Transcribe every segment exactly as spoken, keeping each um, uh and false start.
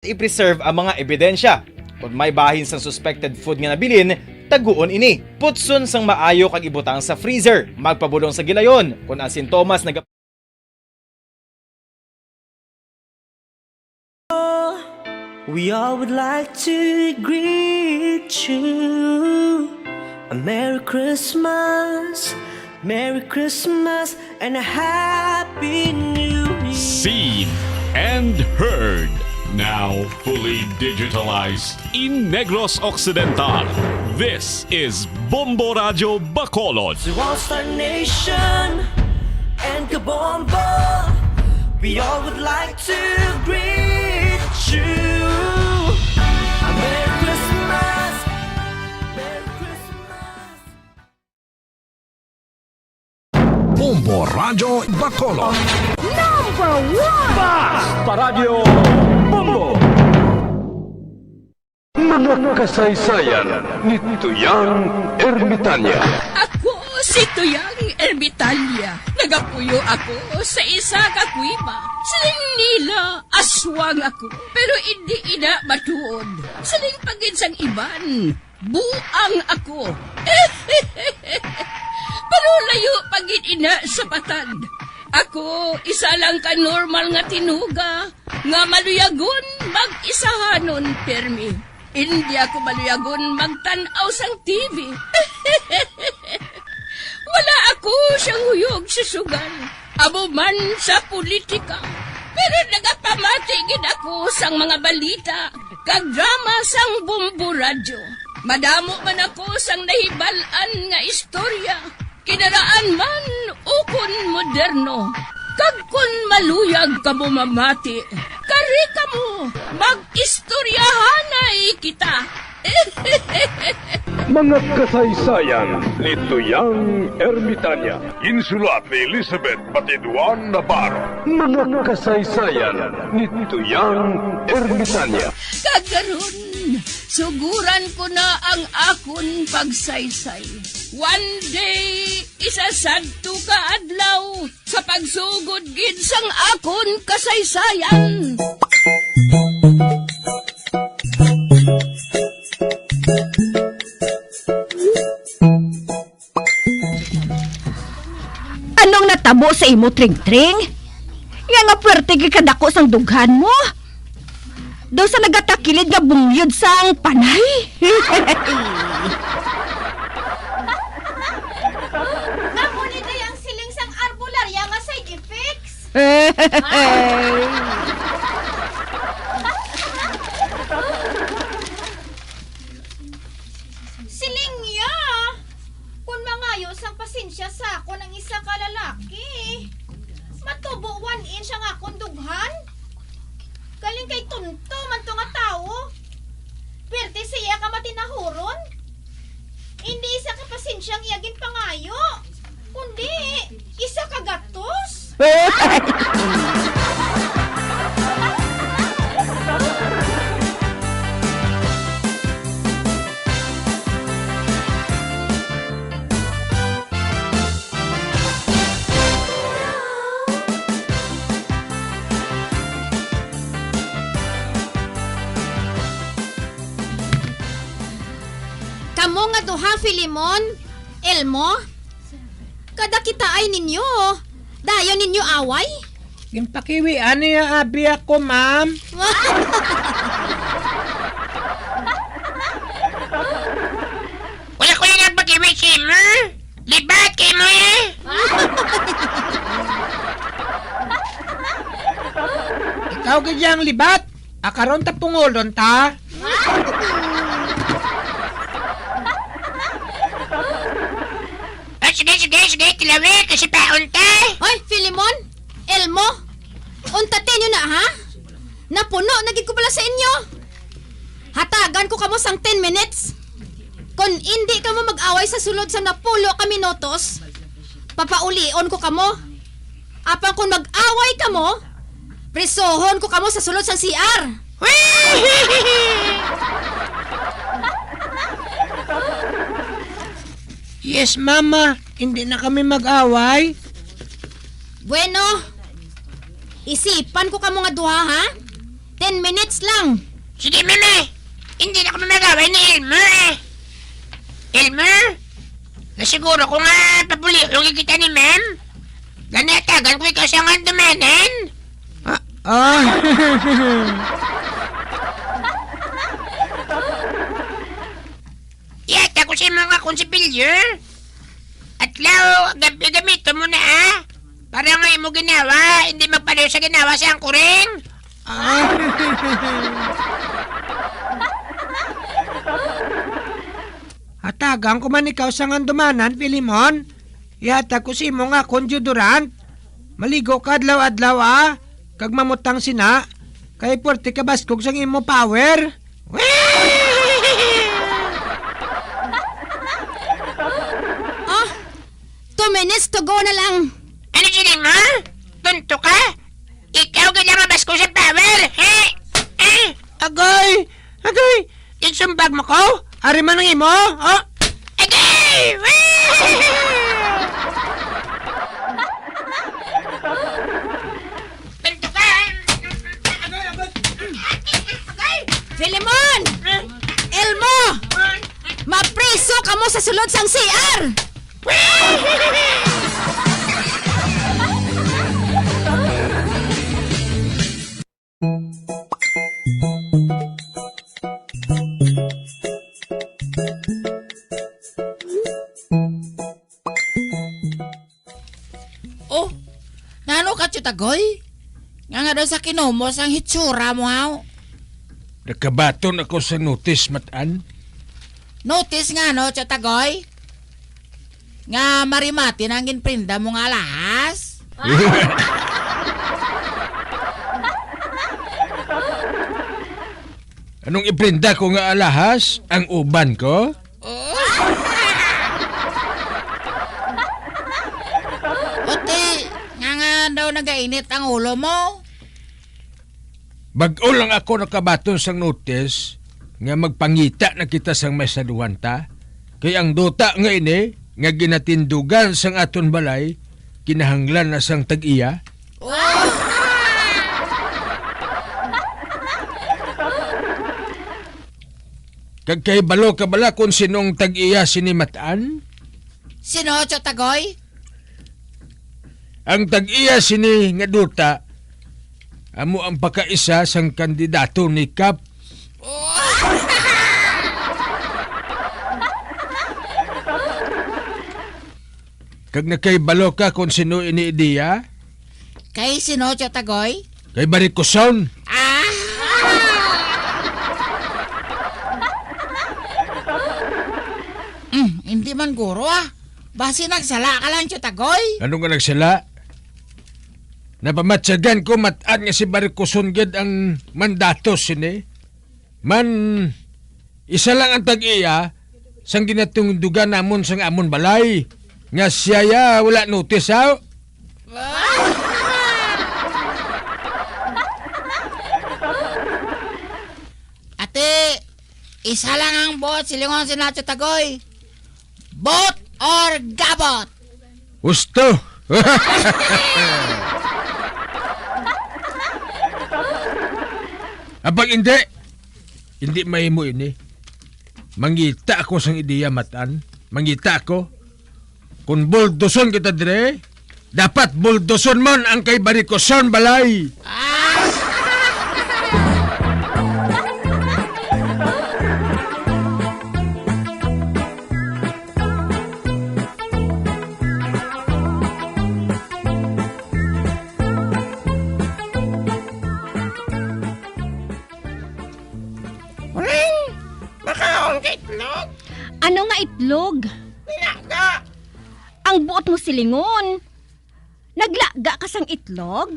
I-preserve ang mga ebidensya. Kon may bahin sang suspected food nga nabilin, taguon ini. Putson sang maayo kag ibutang sa freezer. Magpabulong sa gilayon. Kon ang sintomas naga- We all would like to greet you a Merry Christmas, Merry Christmas, and a Happy New Year. Seen and heard, now fully digitalized in Negros Occidental. This is Bombo Radyo Bacolod. To All Star Nation and Kabombo, we all would like to greet you a Merry Christmas, Merry Christmas. Bombo Radyo Bacolod. Number one! Basta Radyo Bombo! Mga kasaysayan ni Tuyang Ermitanya. Ako si Tuyang Ermitanya. Nagapuyo ako sa isa ka kuweba. Siling nila, aswang ako. Pero indi ina matuod. Siling pa gid sang iban, buang ako. Pero layo pa gid ina sa patag. Ako, isa lang ka normal nga tinuga nga maluyagon mag-isahanon pirmi. Indi ako maluyagon magtan-aw sang T V. Wala ako siyang huyog sa sugal, amo man sa politika. Pero nagapamati gid ako sang mga balita kag drama sang Bombo Radyo. Madamo man ako sang nahibal-an nga istorya, kinaraan man ukon moderno. Kag kon maluyag kamo mamati, kari kamo, mag-istoryahanay kita. Mga kasaysayan ni Tuyang Ermitanya. Ginsulat ni Elizabeth Batiduan Navarro. Mga kasaysayan ni Tuyang Ermitanya. Kag karon, suguran ko na ang akon pagsaysay. One day, isa sadto ka adlaw, sa pagsugod gid sang akon kasaysayan. Anong natabo sa imo, Tring-tring? Nga nga puwerte kay kadako sang dughan mo? Daw sa nagatakilid nga bungyod sang panay? Amo ni day ang siling sang arbolarya nga side effects. Siling niya, kon mangayo sang pasensya sa akon ang isa ka lalaki, matubo one inch ang akon dughan. Galing kay tunto man to nga tawo. Pwerte sa iya ka matinahuron. Indi isa ka pasensya ang iya ginpangayo, kundi isa ka gatos. Kamo nga duha, Filemon, Elmo, kada kitaay ninyo, dayon ninyo away? Ginpakiwi ani nga abi ako, ma'am. Wala ko lang nagpakiwi sa imo. Libat kay mo eh. Ikaw gid yang libat. Ah, karon ta pungulon ta. Ah, sige, sige, sige, tilawi, kasi paon ta. Oy, Filemon, Elmo, unta tinyo na, ha? Napuno na gid ko bala sa inyo. Hatagan ko kamo sang ten minutes. Kon indi kamo mag-away sa sulod sa napulo ka minutos, papaulion ko kamo. Apang kon mag-away kamo, prisohon ko kamo sa sulod sang C R. Yes, mama. Hindi na kami mag-away. Bueno, isipan ko kamo nga duha, ha? Ten minutes lang. Sige, ma'am, eh. Hindi na ko mamagaway ni Elmer, eh. Elmer, nasiguro ko nga pabulion kita ni ma'am. Gani, atagan ko ikaw sa nga dumanan. Ah, ah. Iyata ko sa imo nga konsepilyo. Adlaw, gabi gamito mo na, ah. Para nga imo ginawa, hindi magpalayo sa ginawa sa angkuring. Ah. Hatagan ko man ikaw sa ngandumanan, Filemon. Ihatag ko sa imo nga akon deodorant. Maligo ka adlaw-adlaw, ah, kag mamutang sina, kay puwerte ka baskog sang imo power. Ah, two minutes to go na lang. Ano siling mo? Tunto ka? Ikaw gid ang mabaskog sa power, he? Eh? Agay! Agay! Igsumbag mo ko? Ari man ang imo? Oh? Agay! Tunto ka! Agay! Filemon! Elmo! Mapriso kamo sa sulod sang C R! Oh, nano ka, Tiyutagoy? Nga nga daw sa kinumos ang hitsura mo, haw? Nakabaton ako sa notice, Matan. Notice nga, no, Tiyutagoy? Nga marimati na ang ginprinda mo nga alahas? Anong iprinda ko nga alahas? Ang uban ko? Oh. Oti, nga nga daw nagainit ang ulo mo? Bag-o lang ako nakabaton sang notice nga magpangita na kita sang may saduhan ta, kay ang duta nga ini nga ginatindugan sang aton balay kinahanglan na sang tag-iya. Kag kahibalo ka bala kon sinong tag-iya sini, Matan? Sino, Tiyutagoy? Ang tag-iya sini nga duta, amo ang pakaisa sang kandidato ni Kap. Kag nakahibalo ka kon sino ini, Idiya? Kay sino, Tiyutagoy? Kay Barikoson. Ah! Mm, hindi man guro, ah. Basi nagsala ka lang, Tiyutagoy. Ano nga nagsala? Napamatyagan ko, Matan, nga si Barikoson gid ang mandato sini. Man, isa lang ang tag-iya sang ginatindugan namon sang amon balay, nga siya ya wala notice, haw? Ate, isa lang ang buot silingon si Nacho Tagoy. Bot or gabot? Husto! Apang hindi, hindi mahimo ini. Mangita ako sang ideya, Matan. Mangita ako. Kung buldoson kita dire, dapat buldoson man ang kay Barikoson balay. Uling, makaon ka itlog? Ano nga itlog? Nilaga. Ang buot mo silingon. Naglaga ka sang itlog?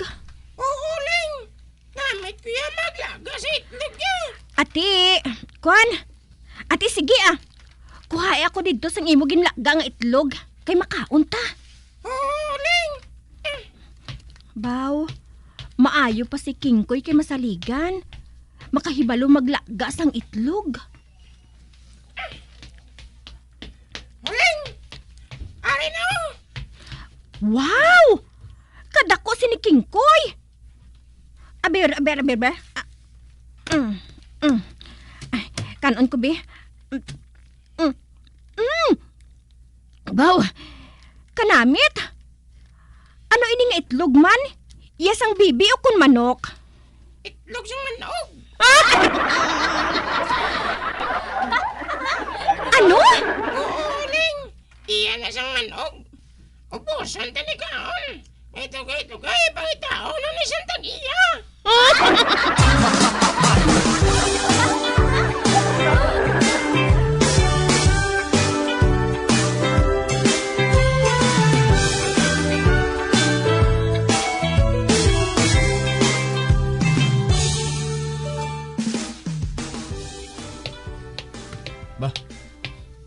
Oo, Ling. Namit ko ya maglaga sa itlog ya. Ati, kwan. Ati, sige ah. Kuhai ako didto sang imo ginlaga nga itlog. Kay makaon ta. Oo, Ling. Baw, maayo pa si Kingkoy kay masaligan. Makahibalo maglaga sang itlog. Uling! Ari na, oh! Wow! Kadako sini Kingkoy! Aber, aber, aber, aber. Ah, Mm, mm. Ay, kanon ko, bi. Mm, mm, mm. Baw, kanamit. Ano ini nga itlog man? Iya sang bibi o kon manok? Itlog sang manok. Ah! Ano? Oo, Ling. Iya na sang manok. Ubuson ta ni kaon. Itugay-tugay, pangitaon ni sang tag-iya. Ba,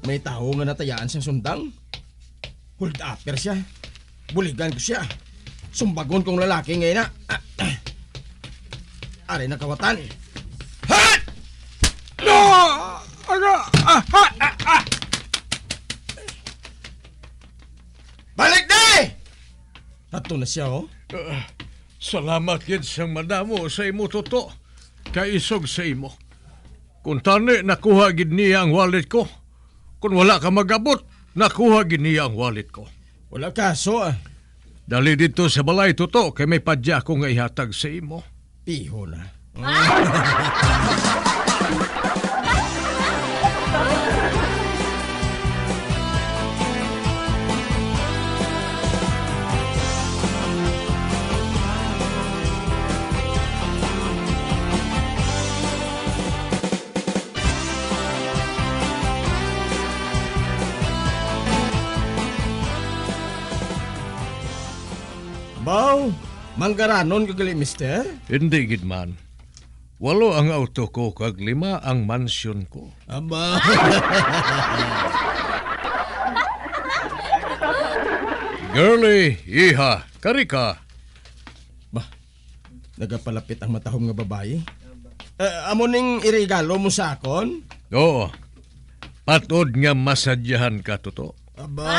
may tawo nga natayaan sang sundang. Hold upper siya. Buligan ko siya. Sumbagon kong lalaki nga ina. Ari na kawatan. Ha! No! Ano? Ah, ha! Ah, ah! Balik di! Ato na siya, oh. Ah, salamat gid sang madamo sa imo, Toto. Kaisog sa imo. Kung tani, nakuha gid niya ang wallet ko. Kung wala ka mag-abot, nakuha gid niya ang wallet ko. Wala kaso, ah. Dali dito sa balay, Toto, kay may padya ako nga ihatag sa imo. Piho na. Baw, manggaranon ka gali, mister? Hindi gid man. Walo ang auto ko kag lima ang mansyon ko. Aba. Girlie, iha, kari ka. Bah, nagapalapit ang matahom nga babayi. Eh, amo ning iregalo mo sa akon? Oo. Patod nga masadyahan ka, Toto. Aba.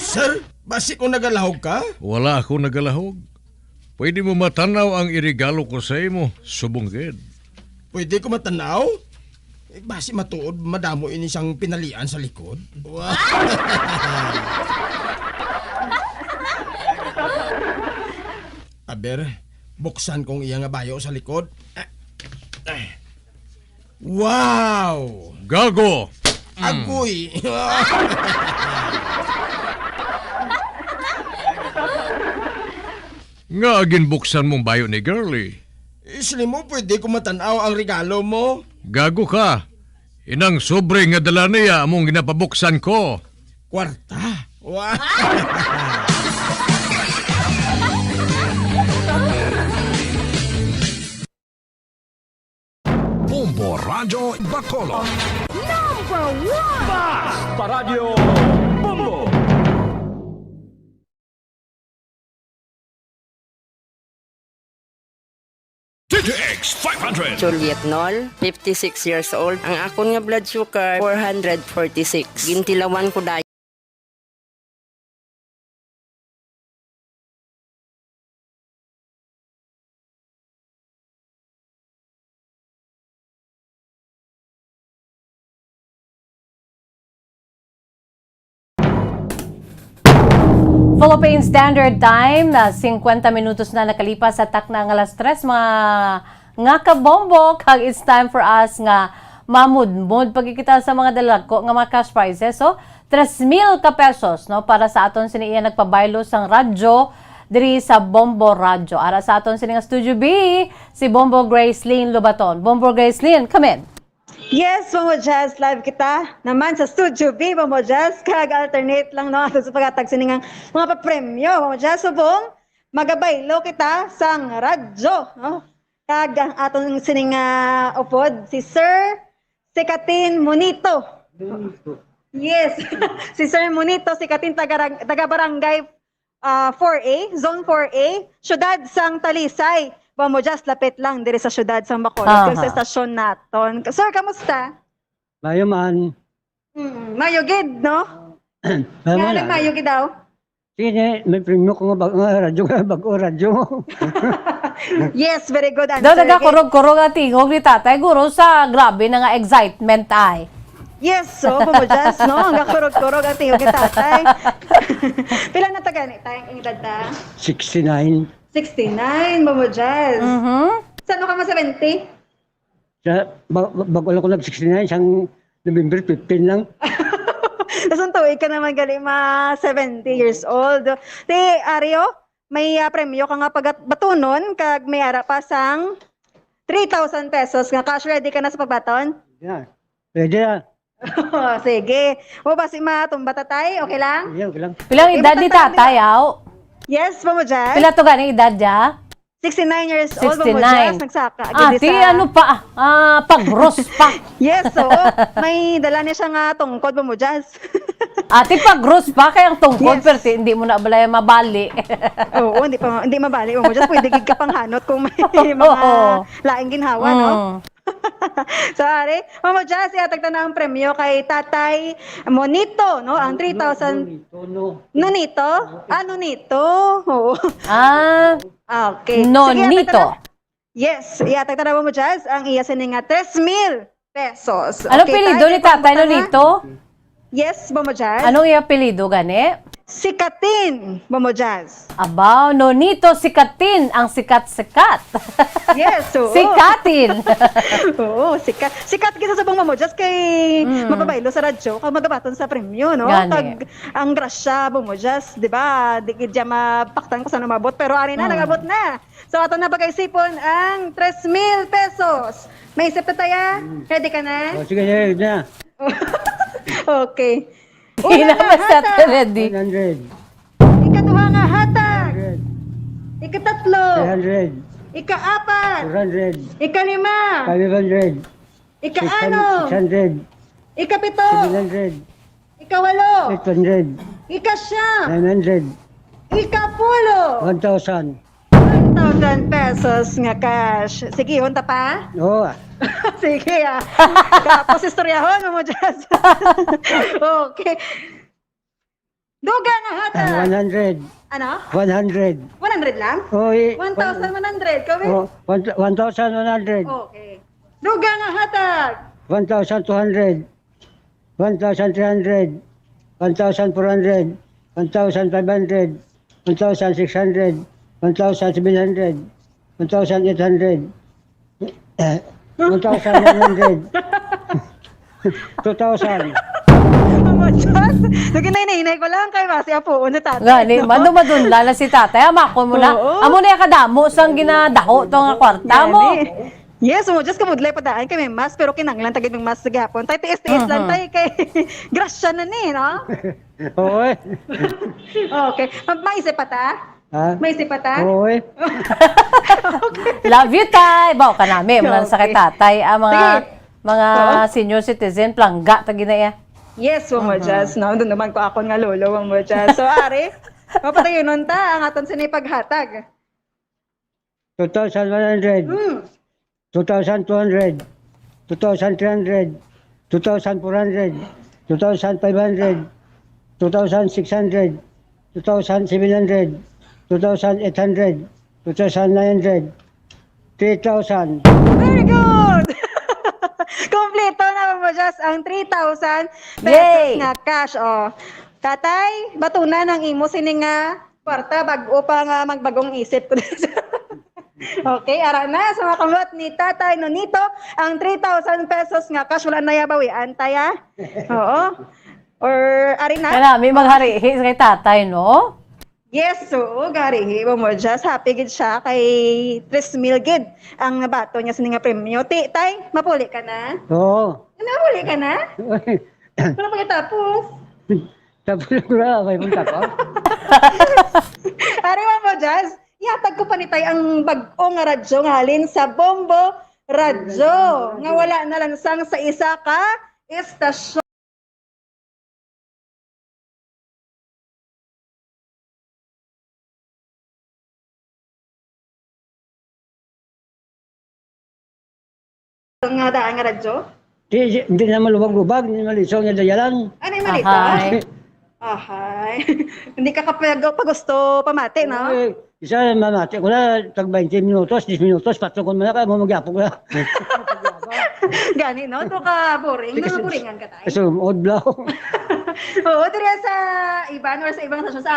Sir, basi kung nagalahog ka? Wala ako nagalahog. Pwede mo matanaw ang iregalo ko sa imo, subong gid. Pwede ko matanaw? Eh, basi matuod, madamo ini sang pinalian sa likod. Wa- Aber, buksan kong iya nga bayo sa likod. Wow! Gago! Agoy! Nga ginbuksan mong bayo ni Girlie? Isli mo, pwede ko matanaw ang regalo mo? Gago ka! Inang sobre nga dala niya among ginapabuksan ko. Kwarta? Wa- Bombo Radyo Bacolod. Number one! Basta Radyo Bombo! D T X five hundred. Juliet Nol, fifty-six years old. Ang akon nga blood sugar, four hundred forty-six. Gintilawan ko dayon. Philippine Standard Time na singkwenta minutos na nakalipas sa takna nga alas tres, mga nga kabombo, kag it's time for us nga mamudmod pa gid kita sa mga dalagko nga mga cash prizes. So, tres mil ka pesos, no, para sa aton sini iya nagpabaylo sang radyo diri sa Bombo Radyo. Ara sa aton sini nga Studio B, si Bombo Gracelyn Lobaton. Bombo Gracelyn, come in. Yes, Bombo Jazz, live kita naman sa Studio B, Bombo Jazz, kag alternate lang, no, ato sa paghatag sini nga mga papremyo, Bombo Jazz. Subong magabaylo kita sang radyo, no? Kag ang aton sining, ah, upod, si Sir Sikatin Monito. Yes. Si Sir Monito Sikatin, taga, taga Barangay, ah, four A, Zone four A, siyudad sang Talisay. Bombo Jazz, lapit lang diri sa siyudad sang Bacolod, kag sa Aha. estasyon naton. Sir, kamusta? Mayo man. Mm, mayo gid, no? Mayo man, Nga, ah. Mayo gid daw. Sige, may premyo ko nga bag-, nga radyo, nga bag-o radyo. Yes, very good Daw answer. nagakurog-kurog ang tingog ni tatay. Guro sa grabe na nga excitement ay. Yes, so, Mamo Jazz, no? Ang kakurog-kurog ang tingog ni tatay. Pila na ta gani, tay, ang edad ta? sixty-nine. sixty-nine, Mamo Jazz. Mhm. Saan ka ma seventy? Sa, ba, ba, bago lang ko nag sixty-nine, sang November fifteen lang. Tapos ang tuig ka naman gali ma seventy years old. Ti, Ario, may ah, premyo ka nga pagat-, batunon kag may ara pa sang three thousand pesos nga cash. Ready ka na sa pagbaton? Yeah. Pwede na. Sige. O ba si matumba tatay? Okay lang? Yeah, okay lang. Pilang edad ni tatay, aw? Yes, Mamo Jazz. Pila to gani edad niya? sixty-nine years old, Mamo sixty-nine. Jazz. Nagsaka. Ah, Gid ti, sa- ano pa? Ah, pagros pa. Yes, oo. May dala niya siya nga tungkod, Mamo Jazz. Ati, pagros pa kay ang tungkod, Yes. pero ti, hindi mo na balay mabali. Oo, hindi pa hindi mabali, Mamo Jazz. Pwede gid ka panghanot kung may mga Oo. laing ginhawa, no? Mm. So, ari, Mamo Jazz, ihatag ta na ang premyo kay Tatay Monito, no? Ang three thousand. Tono. Nonito? Ah, Nonito. Oo. Ah, Okay. Nonito. Sige, ihatag ta na. Yes, ihatag ta na, Mamo Jazz, ang iya sini nga tres mil pesos. Ano Okay, apelyido Tay, ni may Tatay pangutana? Nonito? Yes, Mamo Jazz. Anong iya apelyido gani? Sikatin, Mamo Jazz. Abaw, Nonito Sikatin, ang sikat-sikat. Yes, oo. Sikatin. Oo, sikat. Sikat kita sa bang Mamo Jazz kay Mm. mababaylo sa radyo kag magabaton sa premyo, no? Gani. Kag ang grasya, Mamo Jazz, di ba? Di gid siya mapaktan kung saan umabot, pero ari na, Mm. nag-abot na. So, ato na pag-isipon ang tres mil pesos. May isip na tayo? Ready ka na? Oh, sige, sige, na. Okay. Hindi Una naman nga sa hatag. Ready. One hundred. Ikaduha nga hatag. Hundred. Ikatatlo. Three hundred. Ikaapat. Four hundred. Ikalima. Five hundred. Ikaanom. Six hundred. Ikapito. Seven hundred. Ikawalo. Eight hundred. Ikasyam. Nine hundred. Ikapulo. One thousand. One thousand pesos nga cash. Sige, unta pa? Oo. Sige, ah. Tapos istoryahon mo, Jazz. Okay. Duga nga hatag. Ah, one hundred. Ano? One hundred. One hundred lang? Oh, eh, One thousand one hundred. Kawit? Oh, one, one thousand one hundred. Okay. Duga nga hatag. One thousand two hundred. One thousand three hundred. One thousand four hundred. One thousand five hundred. One thousand six hundred. One thousand seven hundred. One thousand eight hundred. Eh, one thousand nine hundred. Two thousand. Mamo Jazz. Naghinay-hinay ko lang kay basi apuon sa tatay. Gani, No? mano madunla na si tatay. Amakon mo na. Oo. Amo na yung kadamo sang ginadaho to nga kwarta mo. Gani. Yes, Mamo Jazz, kamudlay pa daan kay may mask, pero kinahanglan ta gid ng mask sa gihapon. Tay, tiis-tiis lang, Mhm. tay, kay grasya na ni, no? Oo, eh. Okay. Mag-, maisip pa ta? Ha? Maisip pa ta? Oo, eh. Love you, tay. Baw ka nami. Mula sa kay Okay. Tatay, ang mga Sige. mga Oo. senior citizen, plangga ta gina iya. Yes, Mamo Jazz, no? Doon naman ko akon nga lolo, Mamo Jazz. So, ari, mapadayonon ta ang aton sini paghatag. Two thousand one hundred. Hmm. Two thousand two hundred. Two thousand three hundred. Two thousand four hundred. Two thousand five hundred. Two thousand six hundred. Two thousand seven hundred. Two thousand eight hundred. Two thousand nine hundred. Three thousand. Very good! Kompleto na, Mamo Jazz, ang three thousand pesos Yay! Nga cash, oh. Tatay, batunan ang imo sini nga kwarta, bag-o pa nga magbagong isip ko. Okay, ara na sa mga kamot ni Tatay Nonito, ang three thousand pesos nga cash, wala na yabawian, tay, ah. Oo. Or, ari na. Kanami magharihi kay tatay, no? Yes, oo, garihi, Mamo Jazz. Happy gid siya kay tres mil gid ang nabaton niya sa nga premyo. Ti, tay, mapuli ka na? Oo. Ano, mapuli ka na? Wala pa tapos. Tapos na ko na, may punta ko. Ari, Mamo Jazz, ihatag ko pa ni tay ang bag-o nga radyo nga halin sa Bombo Radyo, nga wala na lang sang sa isa ka estasyon. Nga daan nga radyo? Di, di, hindi na malubag-lubag, hindi malisong yung dayalan. Ano yung malita? Ahay. Ahay. Hindi ka kapag-, pagusto pamati, no? Eh, isa, mamati ko na, tag twenty minutos, diyes minutos, patro ko naman na, kaya mo magyapog na. Gani, no? Ito ka boring. Kasi, Naburingan ka, tay? Kasi, odd blow. Oo, diri sa iban or sa ibang station, sa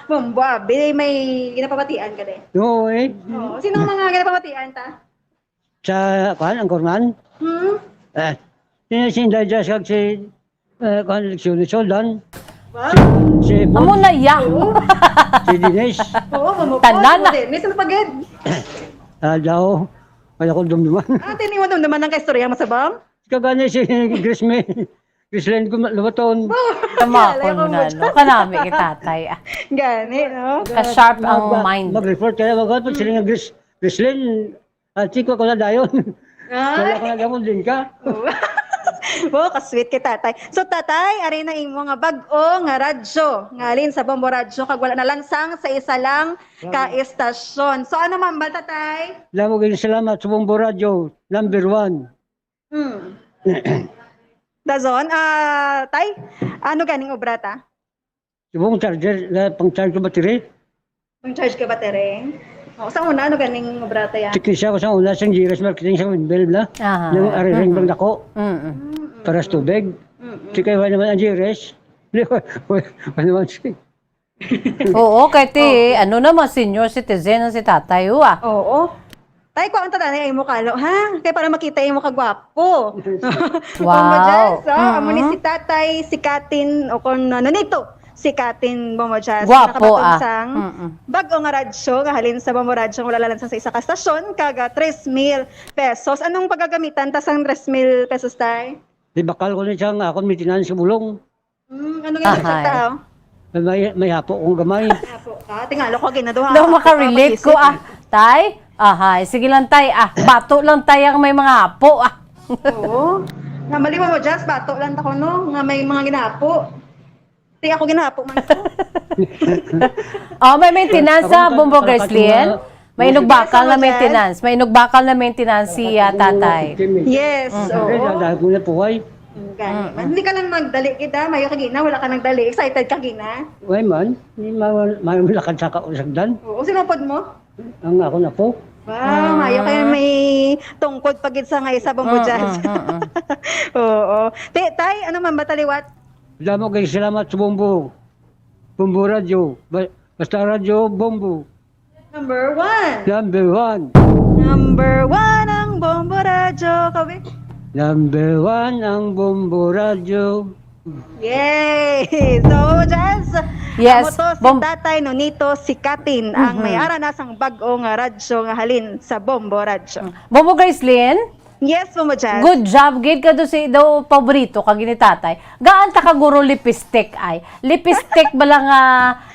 Bombo, abi, may ginapamatian ka din. Oo, eh. Oo. Sino ang mga ginapamatian ta? Sa, kuan, Anchorman? Hmm? Eh, si, si Inday Jazz kag si, eh, kuan, Leksyon ni Soldan. Wow. Si Amo Bon, na ya. Oo. Si Dennis. Oo, mamupos. Tanan na. Dennis, ano pa gid? Ah, daw. Wala ko dumduman. Ah, tini mo dumduman ang kaistorya mo sa bam? Kagani si Grace May. Gracelyn ko ma-, Lubaton. Tama Kilala ko ko na, dyan. No? Kanami kay tatay, ah. Gani, no? Ka-sharp ang Mag-, mind. Mag-report kaya, mag-report sila nga Grace-, Gracelyn, ah, chiko ko na dayon. Ah. Wala ko na dayon din ka. Oo. Wow, ka-sweet kay tatay. So, tatay, ari na imo nga bag-o nga radyo. Nga halin sa Bombo Radyo, kag wala na lansang sa isa lang ka Salamat. Estasyon. So, ano man ba, tatay? Damo gyud salamat sa Bombo Radyo, number one. Hmm. Dazon, ah, tay, ano ganing obra ta? Subong charger, la, pang charge ko battery. Pang charge ka battery? O, sa una, ano ganing obra ta yan? Tikisa ko sa una, sa Giras Marketing, sa Windmill na. Aha. Nang ariring Mhm. bang dako. Mm-mm. Mm-mm. Para sa tubig. Mm-mm. Tikay, wala naman ang Giras. Di ba? Wala, wala naman siya. Oo, kay ti, Oo. ano naman, senior citizen na si tatay, oh, ah. Oo. Tay, kuha ang tatanay ay mo kalo, ha? Kaya para makita yung makagwapo. Wow. Bombo Jazz, ah, amo ni Mm-mm. si tatay, si Katin, o kung ano nito, si Katin Bombo Jazz, Gwapo, nakapatong ah. sang Mm-mm. bag-o nga radyo, nga halin sa Bombo Radyo, nga wala lang sa isa ka stasyon, kaga tres mil pesos. Anong pagagamitan ta sang tres mil pesos, tay? Di bakal ko ni siyang akon maintenance sa bulong. Hmm, ano nga Ahay. Sa tao? May, may hapo kong gamay. Hapo ka? Tingalo ko, ginaduha Daw ka. Maka-relate ko, Pag-isip. ah. Tay? Ahay. Sige lang, tay, ah. Bato lang, tay, ang may mga hapo, ah. Oo. Namali mo, Jazz, bato lang ta ko, no? Nga may mga ginahapo. Ti ako ginahapo man ko. Oh, may maintenance sa Ako, Bombo ako, Gracelyn? ako, May ako, inugbakal na Yes, Jazz. maintenance. May inugbakal na maintenance si, ah, Ako, tatay. Jimmy. Yes, Mhm. oo. Kaya dahil ko na puway. Mm, gani. Mm-mm. Hindi ka lang magdali, gid, ah. Mayo ka gina, wala ka nagdali. Excited ka gina. Way man, di ma-, ma-, malakad sa kausagdan. Oo, sinupod mo? Ang ako na po. Wow, Ah. mayo kaya may tungkod pa gid sa nga isa, Bombo Mm, Jazz. mm, mm, mm. Oo. Ti-, tay, ano man ba taliwat? Damo kay salamat sa Bombo. Bombo Radyo. Ba-, basta Radyo, Bombo. Number one. Number one. Number one ang Bombo Radyo, kawi. Number one ang Bombo Radyo. Yay! So, Jazz, Yes, amo to si Bom- Tatay Nonito, si Katin, ang Mhm. may ara na sang bag-o nga radyo nga halin sa Bombo Radyo. Bombo Gracelyn? Yes, Bombo Jazz. Good job, gid ka do si daw paborito ka gini tatay. Gaan ta ka guro lipstick ay. Lipstick bala nga,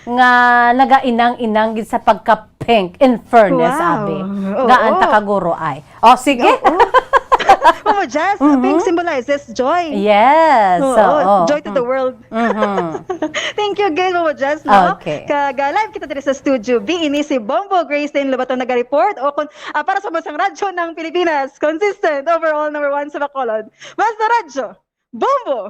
nga nagainang-inang gid sa pagka-pink, in fairness, Wow. abi. Oo. Gaan ta ka guro ay. O, sige. Oo. Bombo Jazz, Mhm. pink symbolizes joy. Yes, Oo, oo. joy to the Mm. world. Mhm. Thank you again, Bombo Jazz, no? Okay. Kag, ah, live kita diri sa Studio B. Ini si Bombo Gracelyn Lobaton naga-report. O kung, ah, para sa Bansang Radyo ng Pilipinas, consistent, overall, number one sa Bacolod. Basta Radyo, Bombo!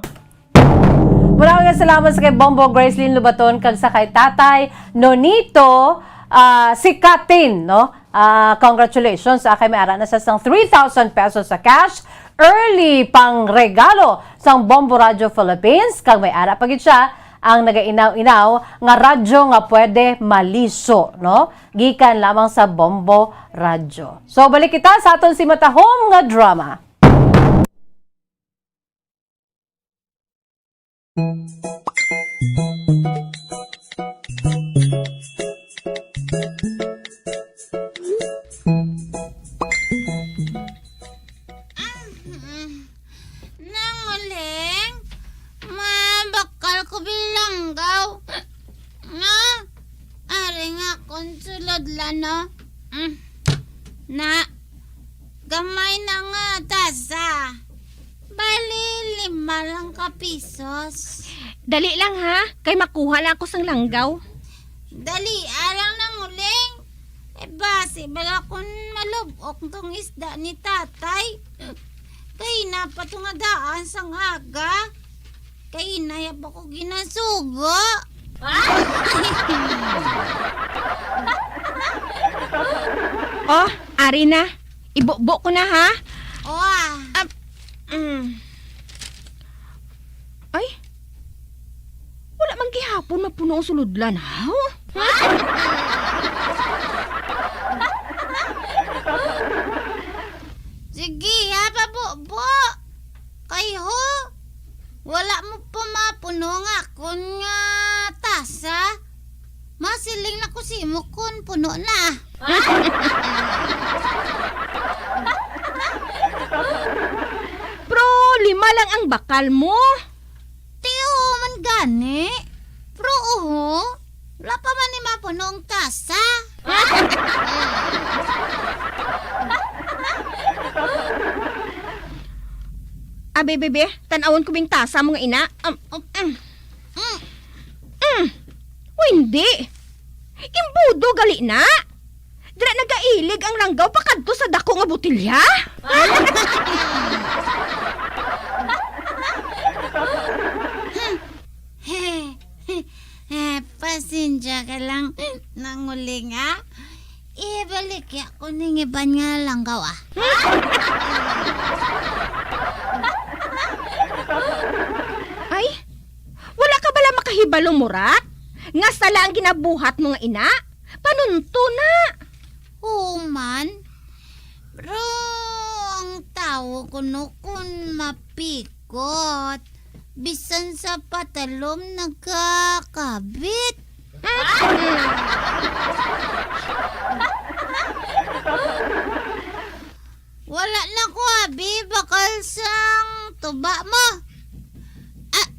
Maraming salamat sa kay Bombo Gracelyn Lobaton kag sa kay Tatay Nonito, ah, si Katin, no? Ah, congratulations sa kay may ara na sa sang three thousand pesos sa cash, early pang regalo sang Bombo Radio Philippines, kag may ara pa gid siya ang nagainaw-inaw nga radyo nga pwede maliso, no? Gikan lamang sa Bombo Radio. So, balik kita sa aton simatahom nga drama. Nang uling, mabakal ko bilanggaw. Na, ari nga akon sulod la, no? Mm. Na, gamay na nga tasa. Bali, lima lang ka pisos. Dali lang, ha, kay makuha lang ako sang langgaw. Dali, alang nang uling. E, basi bala kun malub-ok tong isda ni tatay. Kay napa to nga daan sang aga. Kay inaya pa ko ginasugo. Oh, ari na. Ibubo ko na, ha? Oh, ah. Ah, mm. Ay, wala man gihapon mapuno ang sulodlan, ha? Sige, ha, pabubo. Kay ho, wala mo pa mapuno nga akon nga tasa. Masiling na ko sa imo kon puno na. Pero lima lang ang bakal mo. Tiyo man gani. Pero uho, wala pa man ni mapuno ang tasa. Abi, bebe, tan-awon ko bing tasa mo nga ina. Um, um, mm. Mm. Mm. O, hindi. Imbudo gali na. Dira nagailig ang langgaw pakadto sa dako nga botelya. Eh, pasensya ka lang, Nang Uling, ah. Ibalik ya ko ning iban nga langgaw, ah. Ay, wala ka bala makahibalo, Murat? Nga sala ang ginabuhat mo nga ina? Panunto na. Human, pero ang tawo kuno kun mapikot, bisan sa patalom nagakabit. Wala na ko abi bakal sang tuba mo. Ah,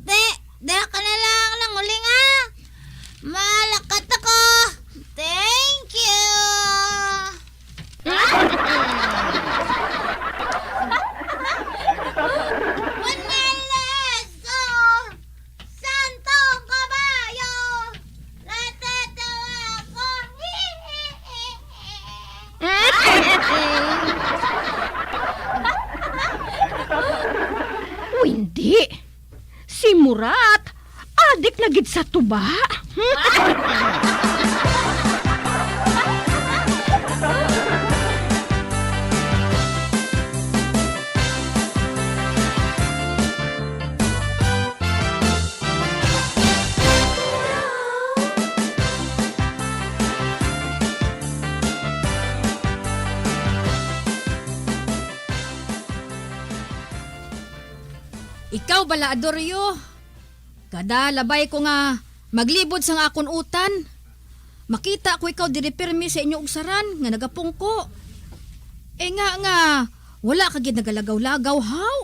te, dala ka na lang Nang Uling, ha. Malakat ako. Thank you. Manalo ko, Santo Kabayo, natatawa ko. O, hindi. Si Murat, adik na gid sa tuba. Ikaw bala, Adorio? Kada labay ko nga maglibod sang akon utan, makita ko ikaw diri pirmi sa inyo ugsaran nga nagapungko. Eh, nga, nga, wala ka gid nagalagaw-lagaw, haw?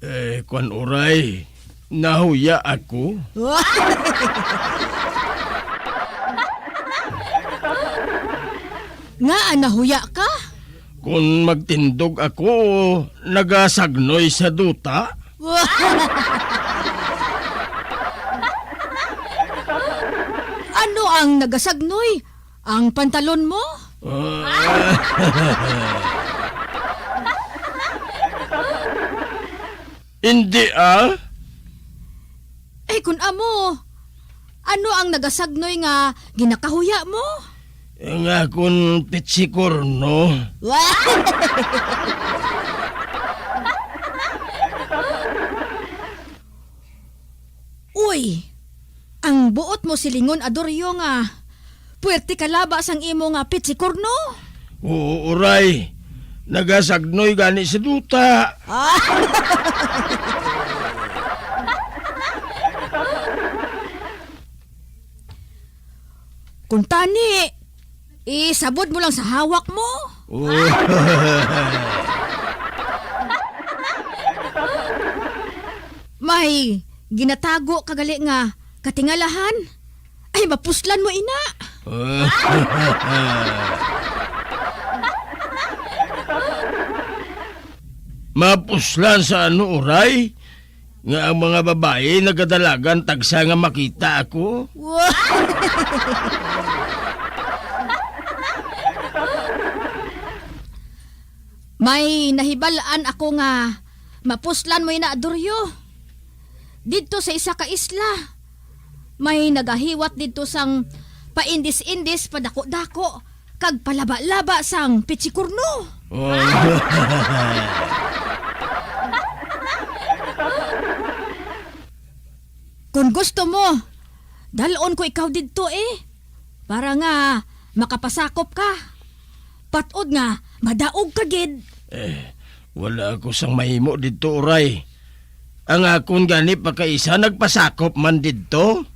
Eh, kwan, Uray, nahuya ako. Ngaa nahuya ka? Kon magtindog ako, nagasagnoy sa duta? Ano ang nagasagnoy? Ang pantalon mo? Ah. Hindi, ah. Eh, kun amo, ano ang nagasagnoy nga ginakahuya mo? Nga kun pitsikorno. Uy, ang buot mo silingon, Adorio, nga puwerte ka laba sang imo nga pitsikorno? Oo, Uray. Nagasagnoy gani sa duta. Ah. Kung tani, isabod mo lang sa hawak mo. Oh. May ginatago ka gali nga katingalahan. Ay, mapuslan mo ina. Mapuslan sa ano, Uray? Nga ang mga babayi nagadalagan tagsa nga makita ako? May nahibal-an ako nga mapuslan mo ina, Adoryo. Didto sa isa ka isla, may nagahiwat didto sang paindis-indis, padako-dako, kag palaba-laba sang pitsikorno. Oh. Kon gusto mo, dal-on ko ikaw didto, eh, para nga makapasakop ka. Patod nga madaog ka gid. Eh, wala ako sang mahimo didto, Uray. Ang akon gani pagkaisa nagpasakop man didto.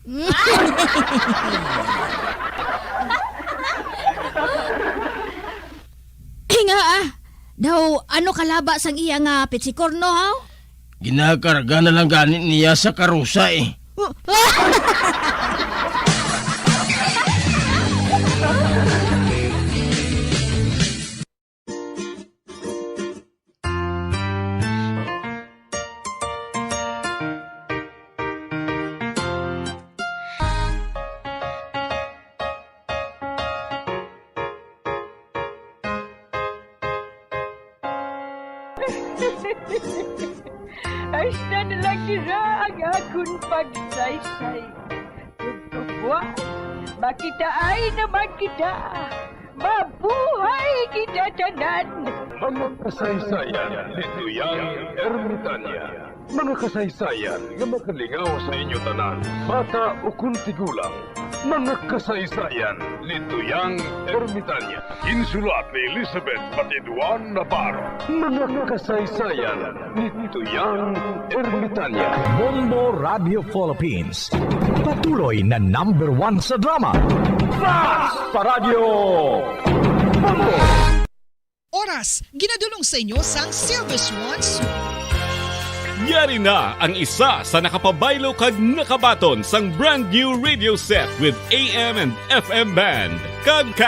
Hinga, ah. Daw ano kalaba sang iya nga pitsikorno, haw? Ginakarga na lang gani niya sa karusa, eh. Hasta na lang dira ang akon pagsaysay. Ug kabuas, makitaay naman kita. Mabuhay kita tanan! Mga kasaysayan ni Tuyang Ermitanya. Mga kasaysayan nga makalingaw sa inyo tanan, bata ukon tigulang. Mga kasaysayan ni Tuyang Ermitanya. Ginsulat ni Elizabeth Batiduan Navarro. Mga kasaysayan ni Tuyang Ermitanya. Bombo Radio Philippines. Patuloy na number one sa drama. Fast pa Radyo Bombo! Oras, ginadulong sa inyo sang Silver Swan Soup. Yari na ang isa sa nakapabaylo kag nakabaton sang brand new radio set with A M and F M band kag cash.